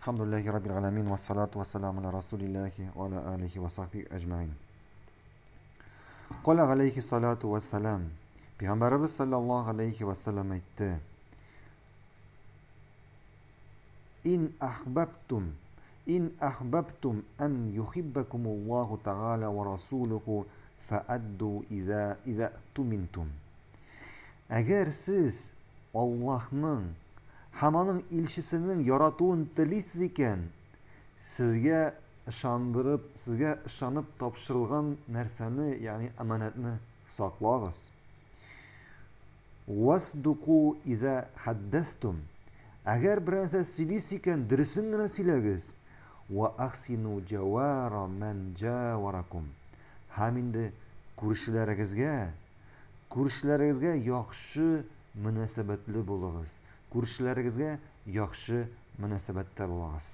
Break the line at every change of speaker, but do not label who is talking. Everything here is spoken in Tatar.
Алхамдулиллахи раббил галамин вассалату вассаламу аля расулиллахи ва аля алихи ва сахби әҗмәин. Каля галәйхи салату вассалам. Пәйгамбәребез саллаллаһу алейхи вассалам әйтте. Ин ахбабтум ин ахбабтум ан юхиббакумуллаху та'аля ва расулуху фаадду иза иза туминтум. Әгәр сез Аллаһның һәм аның илчесенең яратуын телисез икән, сезгә ышандырып, сезгә ышанып тапшырылган нәрсәне, ягъни әманәтне саклагыз. Васдуку иза хаддастум. Әгәр бер нәрсә сөйлисез икән, дөресен генә сөйләгез. Ва ахсину җавара ман җаваракум. Һәм инде күршеләрегезгә Күршеләрегезгә яхшы мөнәсәбәтле булыгыз. Күршеләрегезгә яхшы мөнәсәбәттә булыгыз.